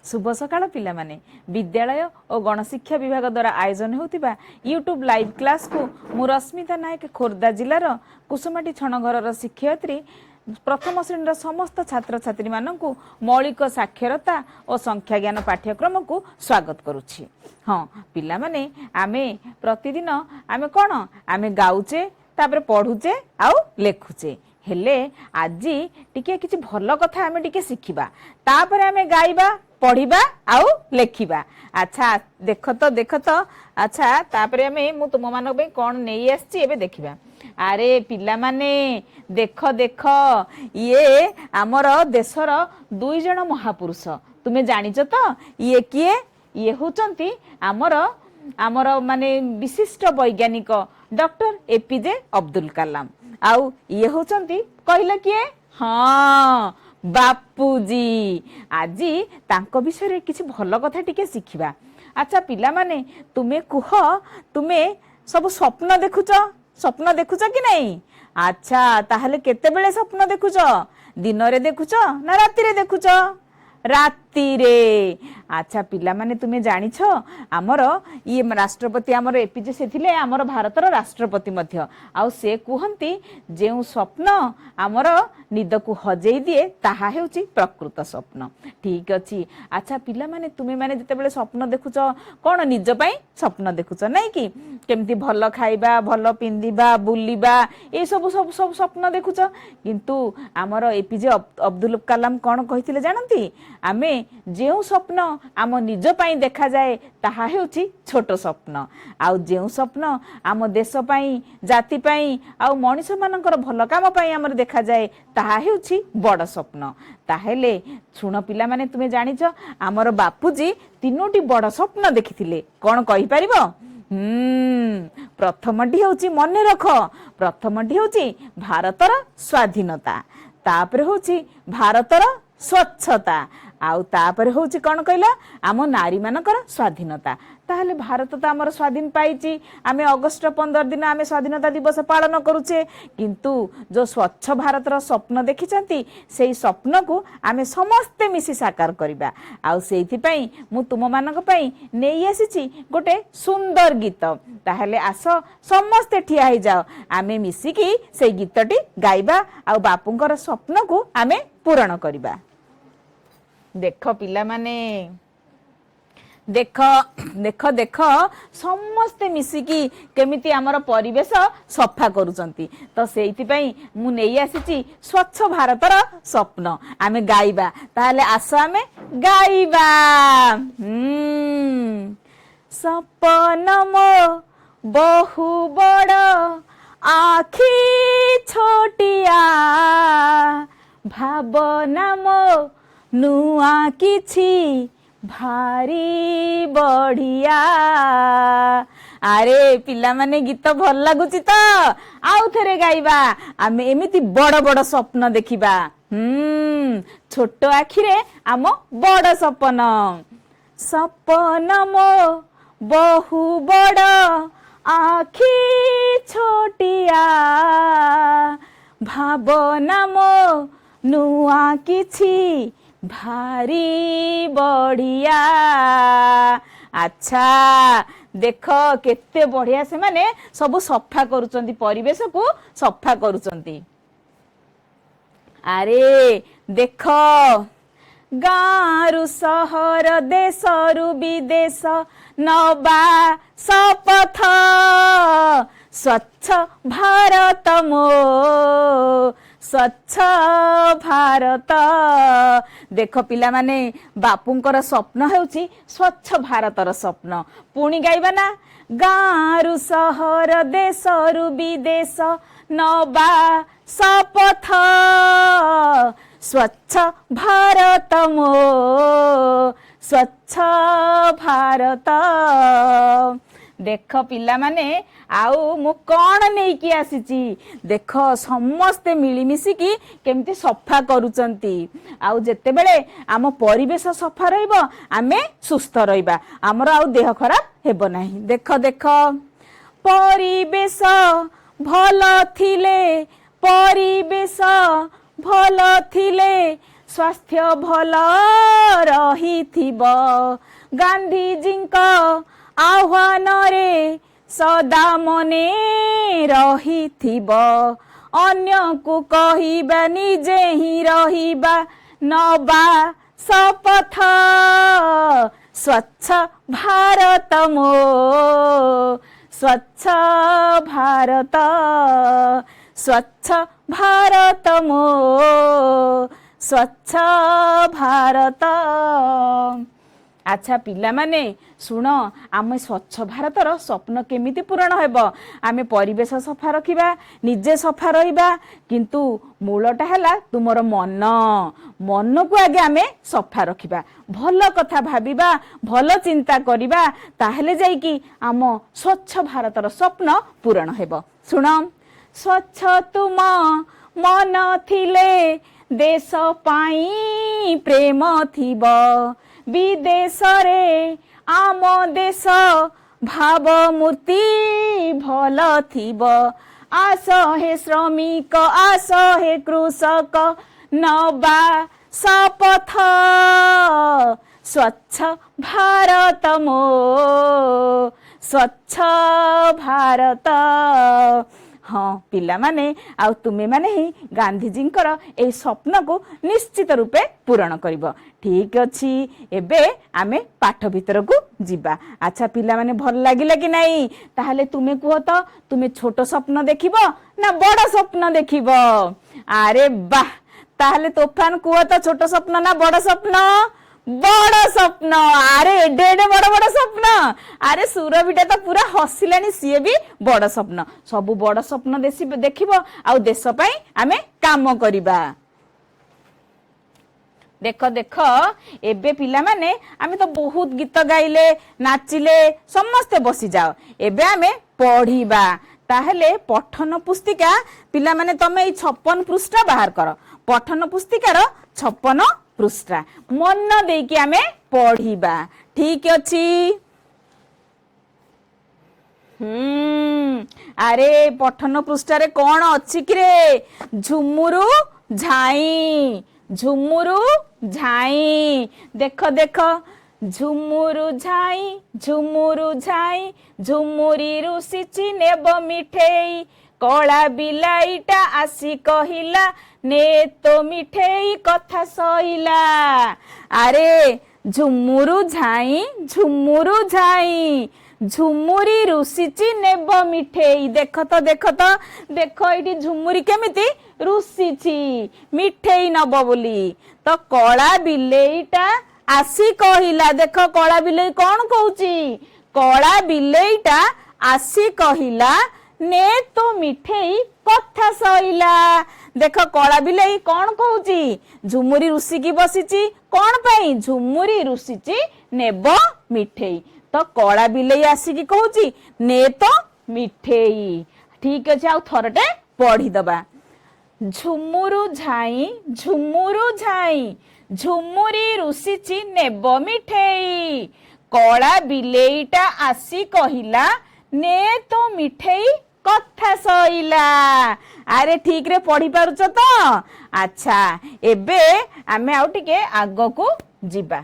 ଶୁଭ ସକାଳ ପିଲାମାନେ। ବିଦ୍ୟାଳୟ ଓ ଗଣଶିକ୍ଷା ବିଭାଗ ଦ୍ୱାରା ଆୟୋଜନ ହେଉଥିବା ୟୁଟ୍ୟୁବ୍ ଲାଇଭ୍ କ୍ଲାସ୍କୁ ମୁଁ ରଶ୍ମିତା ନାୟକ, ଖୋର୍ଦ୍ଧା ଜିଲ୍ଲାର କୁସୁମାଟି ଛଣଘରର ଶିକ୍ଷୟିତ୍ରୀ, ପ୍ରଥମ ଶ୍ରେଣୀର ସମସ୍ତ ଛାତ୍ରଛାତ୍ରୀମାନଙ୍କୁ ମୌଳିକ ସାକ୍ଷରତା ଓ ସଂଖ୍ୟା ଜ୍ଞାନ ପାଠ୍ୟକ୍ରମକୁ ସ୍ୱାଗତ କରୁଛି। ହଁ ପିଲାମାନେ, ଆମେ ପ୍ରତିଦିନ ଆମେ କ'ଣ ଆମେ ଗାଉଛେ, ତାପରେ ପଢୁଛେ ଆଉ ଲେଖୁଛେ। ହେଲେ ଆଜି ଟିକେ କିଛି ଭଲ କଥା ଆମେ ଟିକେ ଶିଖିବା, ତାପରେ ଆମେ ଗାଇବା, ପଢିବା ଆଉ ଲେଖିବା। ଆଚ୍ଛା, ଦେଖ ତ, ଦେଖ ତ। ଆଚ୍ଛା, ତାପରେ ଆମେ ମୁଁ ତୁମମାନଙ୍କ ପାଇଁ କ'ଣ ନେଇ ଆସିଛି ଏବେ ଦେଖିବା। ଆରେ ପିଲାମାନେ, ଦେଖ ଦେଖ, ଇଏ ଆମର ଦେଶର ଦୁଇ ଜଣ ମହାପୁରୁଷ। ତୁମେ ଜାଣିଛ ତ ଇଏ କିଏ? ଇଏ ହଉଛନ୍ତି ଆମର ମାନେ ବିଶିଷ୍ଟ ବୈଜ୍ଞାନିକ ଡକ୍ଟର ଏପିଜେ ଅବଦୁଲ କାଲାମ। ଆଉ ଇଏ ହଉଛନ୍ତି, କହିଲେ କିଏ? ହଁ, ବାପୁଜୀ। ଆଜି ତାଙ୍କ ବିଷୟରେ କିଛି ଭଲ କଥା ଟିକେ ଶିଖିବା। ଆଚ୍ଛା ପିଲାମାନେ, ତୁମେ କୁହ, ତୁମେ ସବୁ ସ୍ୱପ୍ନ ଦେଖୁଛ? ସ୍ୱପ୍ନ ଦେଖୁଛ କି ନାଇଁ? ଆଚ୍ଛା, ତାହେଲେ କେତେବେଳେ ସ୍ୱପ୍ନ ଦେଖୁଛ? ଦିନରେ ଦେଖୁଛ ନା ରାତିରେ ଦେଖୁଛ? ରାତିରେ। ଆଚ୍ଛା ପିଲାମାନେ, ତୁମେ ଜାଣିଛ ଆମର ଇଏ ରାଷ୍ଟ୍ରପତି, ଆମର ଏପିଜେ, ସେ ଥିଲେ ଆମର ଭାରତର ରାଷ୍ଟ୍ରପତି ମଧ୍ୟ। ଆଉ ସେ କୁହନ୍ତି, ଯେଉଁ ସ୍ୱପ୍ନ ଆମର ନିଦକୁ ହଜେଇ ଦିଏ, ତାହା ହେଉଛି ପ୍ରକୃତ ସ୍ୱପ୍ନ। ଠିକ ଅଛି। ଆଚ୍ଛା ପିଲାମାନେ, ତୁମେମାନେ ଯେତେବେଳେ ସ୍ୱପ୍ନ ଦେଖୁଛ, କ'ଣ ନିଜ ପାଇଁ ସ୍ୱପ୍ନ ଦେଖୁଛ, ନାଇଁ କି? କେମିତି ଭଲ ଖାଇବା, ଭଲ ପିନ୍ଧିବା, ବୁଲିବା, ଏସବୁ ସବୁ ସବୁ ସ୍ୱପ୍ନ ଦେଖୁଛ। କିନ୍ତୁ ଆମର ଏପିଜେ ଅବଦୁଲ କାଲାମ କ'ଣ କହିଥିଲେ ଜାଣନ୍ତି? ଆମେ ଯେଉଁ ସ୍ୱପ୍ନ ଆମ ନିଜ ପାଇଁ ଦେଖାଯାଏ, ତାହା ହେଉଛି ଛୋଟ ସ୍ୱପ୍ନ। ଆଉ ଯେଉଁ ସ୍ୱପ୍ନ ଆମ ଦେଶ ପାଇଁ, ଜାତି ପାଇଁ ଆଉ ମଣିଷମାନଙ୍କର ଭଲ କାମ ପାଇଁ ଆମର ଦେଖାଯାଏ, ତାହା ହେଉଛି ବଡ଼ ସ୍ୱପ୍ନ। ତାହେଲେ ଶୁଣ ପିଲାମାନେ, ତୁମେ ଜାଣିଛ ଆମର ବାପୁଜୀ ତିନୋଟି ବଡ଼ ସ୍ୱପ୍ନ ଦେଖିଥିଲେ? କ'ଣ କହିପାରିବ? ପ୍ରଥମଟି ହେଉଛି, ମନେ ରଖ, ପ୍ରଥମଟି ହେଉଛି ଭାରତର ସ୍ୱାଧୀନତା, ତାପରେ ହେଉଛି ଭାରତର ସ୍ୱଚ୍ଛତା, ଆଉ ତାପରେ ହେଉଛି କ'ଣ କହିଲ? ଆମ ନାରୀମାନଙ୍କର ସ୍ୱାଧୀନତା। ତାହେଲେ ଭାରତ ତ ଆମର ସ୍ୱାଧୀନ ପାଇଛି। ଆମେ ଅଗଷ୍ଟ 15 ଦିନ ଆମେ ସ୍ୱାଧୀନତା ଦିବସ ପାଳନ କରୁଛେ। କିନ୍ତୁ ଯୋଉ ସ୍ୱଚ୍ଛ ଭାରତର ସ୍ୱପ୍ନ ଦେଖିଛନ୍ତି, ସେଇ ସ୍ୱପ୍ନକୁ ଆମେ ସମସ୍ତେ ମିଶି ସାକାର କରିବା। ଆଉ ସେଇଥିପାଇଁ ମୁଁ ତୁମମାନଙ୍କ ପାଇଁ ନେଇ ଆସିଛି ଗୋଟେ ସୁନ୍ଦର ଗୀତ। ତାହେଲେ ଆସ, ସମସ୍ତେ ଠିଆ ହେଇଯାଅ, ଆମେ ମିଶିକି ସେଇ ଗୀତଟି ଗାଇବା ଆଉ ବାପୁଙ୍କର ସ୍ୱପ୍ନକୁ ଆମେ ପୂରଣ କରିବା। ଦେଖ ପିଲାମାନେ, ଦେଖ ଦେଖ ଦେଖ, ସମସ୍ତେ ମିଶିକି କେମିତି ଆମର ପରିବେଶ ସଫା କରୁଛନ୍ତି। ତ ସେଇଥିପାଇଁ ମୁଁ ନେଇ ଆସିଛି ସ୍ୱଚ୍ଛ ଭାରତର ସ୍ୱପ୍ନ। ଆମେ ଗାଇବା। ତାହେଲେ ଆସ, ଆମେ ଗାଇବା। ସପନ ମୋ ବହୁ ବଡ଼, ଆଖି ଛୋଟିଆ, ଭାବନା ମୋ ନୂଆ କିଛି, ଭାରି ବଢିଆ। ଆରେ ପିଲାମାନେ, ଗୀତ ଭଲ ଲାଗୁଛି ତ? ଆଉ ଥରେ ଗାଇବା। ଆମେ ଏମିତି ବଡ ବଡ ସ୍ୱପ୍ନ ଦେଖିବା। ଛୋଟ ଆଖିରେ ଆମ ବଡ ସପନ। ସପନ ମୋ ବହୁ ବଡ, ଆଖି ଛୋଟିଆ, ଭାବନା ମୋ ନୂଆ କିଛି, ଭାରି ବଢିଆ। ଆଚ୍ଛା ଦେଖ, କେତେ ବଢିଆ ସେମାନେ ସବୁ ସଫା କରୁଛନ୍ତି, ପରିବେଶକୁ ସଫା କରୁଛନ୍ତି। ଆରେ ଦେଖ, ଗାଁରୁ ସହର, ଦେଶରୁ ବିଦେଶ, ନବା ଶପଥ, ସ୍ୱଚ୍ଛ ଭାରତ ମୋ ସ୍ୱଚ୍ଛ ଭାରତ। ଦେଖ ପିଲାମାନେ, ବାପୁଙ୍କର ସ୍ୱପ୍ନ ହେଉଛି ସ୍ୱଚ୍ଛ ଭାରତର ସ୍ୱପ୍ନ। ପୁଣି ଗାଇବା ନା? ଗାଁରୁ ସହର, ଦେଶରୁ ବିଦେଶ, ନବା ଶପଥ, ସ୍ୱଚ୍ଛ ଭାରତ ମୋ ସ୍ୱଚ୍ଛ ଭାରତ। ଦେଖ ପିଲାମାନେ, ଆଉ ମୁଁ କ'ଣ ନେଇକି ଆସିଛି ଦେଖ। ସମସ୍ତେ ମିଳିମିଶିକି କେମିତି ସଫା କରୁଛନ୍ତି। ଆଉ ଯେତେବେଳେ ଆମ ପରିବେଶ ସଫା ରହିବ, ଆମେ ସୁସ୍ଥ ରହିବା, ଆମର ଆଉ ଦେହ ଖରାପ ହେବ ନାହିଁ। ଦେଖ ଦେଖ, ପରିବେଶ ଭଲ ଥିଲେ, ପରିବେଶ ଭଲ ଥିଲେ ସ୍ୱାସ୍ଥ୍ୟ ଭଲ ରହିଥିବ। ଗାନ୍ଧିଜୀଙ୍କ ଆହ୍ୱାନରେ ସଦା ମନେ ରହିଥିବ। ଅନ୍ୟକୁ କହିବା, ନିଜେ ହିଁ ରହିବା, ନବା ଶପଥ, ସ୍ୱଚ୍ଛ ଭାରତ ମୋ, ସ୍ୱଚ୍ଛ ଭାରତ, ସ୍ୱଚ୍ଛ ଭାରତ ମୋ, ସ୍ୱଚ୍ଛ ଭାରତ। ଆଚ୍ଛା ପିଲାମାନେ, ଶୁଣ, ଆମେ ସ୍ୱଚ୍ଛ ଭାରତର ସ୍ୱପ୍ନ କେମିତି ପୂରଣ ହେବ? ଆମେ ପରିବେଶ ସଫା ରଖିବା, ନିଜେ ସଫା ରହିବା, କିନ୍ତୁ ମୂଳଟା ହେଲା ତୁମର ମନ। ମନକୁ ଆଗେ ଆମେ ସଫା ରଖିବା, ଭଲ କଥା ଭାବିବା, ଭଲ ଚିନ୍ତା କରିବା, ତାହେଲେ ଯାଇକି ଆମ ସ୍ୱଚ୍ଛ ଭାରତର ସ୍ୱପ୍ନ ପୂରଣ ହେବ। ଶୁଣ, ସ୍ୱଚ୍ଛ ତୁମ ମନ ଥିଲେ ଦେଶ ପାଇଁ ପ୍ରେମ ଥିବ। ବିଦେଶରେ ଆମ ଦେଶ ଭାବମୂର୍ତ୍ତି ଭଲ ଥିବ। ଆସ ହେ ଶ୍ରମିକ, ଆସ ହେ କୃଷକ, ନବା ଶପଥ, ସ୍ୱଚ୍ଛ ଭାରତ ମୋ, ସ୍ୱଚ୍ଛ ଭାରତ। ହଁ ପିଲାମାନେ, ଆଉ ତୁମେମାନେ ହିଁ ଗାନ୍ଧିଜୀଙ୍କର ଏହି ସ୍ୱପ୍ନକୁ ନିଶ୍ଚିତ ରୂପେ ପୂରଣ କରିବ। ଠିକ ଅଛି, ଏବେ ଆମେ ପାଠ ଭିତରକୁ ଯିବା। ଆଚ୍ଛା ପିଲାମାନେ, ଭଲ ଲାଗିଲା କି ନାହିଁ? ତାହେଲେ ତୁମେ କୁହ ତ, ତୁମେ ଛୋଟ ସ୍ୱପ୍ନ ଦେଖିବ ନା ବଡ ସ୍ୱପ୍ନ ଦେଖିବ? ଆରେ ବାহ! ତାହେଲେ ତୋଫାନ, କୁହ ତ, ଛୋଟ ସ୍ୱପ୍ନ ନା ବଡ ସ୍ୱପ୍ନ? ବଡ ସ୍ୱପ୍ନ। ଆରେ, ଏଡେ ଏଡେ ବଡ ବଡ ସ୍ୱପ୍ନ। ଆରେ, ସୁରଭିଟା ତ ପୁରା ହସିଲାଣି, ସିଏ ବି ବଡ ସ୍ୱପ୍ନ। ସବୁ ବଡ ସ୍ୱପ୍ନ ଦେଖିବ ଆଉ ଦେଶ ପାଇଁ ଆମେ କାମ କରିବା। ଦେଖ ଦେଖ, ଏବେ ପିଲାମାନେ, ଆମେ ତ ବହୁତ ଗୀତ ଗାଇଲେ, ନାଚିଲେ। ସମସ୍ତେ ବସିଯାଅ, ଏବେ ଆମେ ପଢିବା। ତାହେଲେ ପଠନ ପୁସ୍ତିକା, ପିଲାମାନେ, ତମେ ଏଇ 56 ପୃଷ୍ଠା ବାହାର କର। ପଠନ ପୁସ୍ତିକାର 56 ପୃଷ୍ଠା ମନ ଦେଇକି ଆମେ ପଢିବା। ଠିକ ଅଛି? ଆରେ, ପଠନ ପୃଷ୍ଠାରେ କଣ ଅଛି କିରେ? ଝୁମୁରୁ ଝାଇ, ଝୁମୁରୁ ଝାଇ। ଦେଖ ଦେଖ, ଝୁମୁରୁ ଝାଇ, ଝୁମୁରୁ ଝାଇ, ଝୁମୁରି ରୁଷିଛି ନେବ ମିଠେଇ। କଳା ବିଲାଇଟା ଆସି କହିଲା, ନେ ତୋ ମିଠେଇ, କଥା ସଇଲା। ଆରେ, ଝୁମୁରୁ ଝାଇ, ଝୁମୁରୁ ଝାଇ, ଝୁମୁରି ରୁଷିଛି ନେବ ମିଠେଇ। ଦେଖ ତ, ଦେଖ ତ, ଦେଖ, ଏଇଠି ଝୁମୁରି କେମିତି ରୁଷିଛି ମିଠେଇ ନବ ବୋଲି। ତ କଳା ବିଲେଇଟା ଆସି କହିଲା, ଦେଖ, କଳା ବିଲେଇ କଣ କହୁଛି? କଳା ବିଲେଇଟା ଆସି କହିଲା, ନେ ତୋ ମିଠେଇ, କଥା ସଇଲା। ଦେଖ, କଳା ବିଲେଇ କଣ କହୁଛି? ଝୁମୁରି ରୁଷିକି ବସିଛି। କଣ ପାଇଁ? ଝୁମୁରି ରୁଷିଛି, ନେବ ମିଠେଇ। ତ କଳା ବିଲେଇ ଆସିକି କହୁଛି, ନେ ତ ମିଠେଇ। ଠିକ ଅଛି, ଆଉ ଥରଟେ ପଢିଦବା। ଝୁମୁରୁ ଝାଇ, ଝୁମୁରୁ ଝାଇ, ଝୁମୁରି ରୁଷିଛି ନେବ ମିଠେଇ। କଳା ବିଲେଇଟା ଆସି କହିଲା, ନେ ତୋ ମିଠେଇ, କଥା ସଇଲା। ଆରେ, ଠିକରେ ପଢି ପାରୁଛ ତ? ଆଚ୍ଛା, ଏବେ ଆମେ ଆଉ ଟିକେ ଆଗକୁ ଯିବା।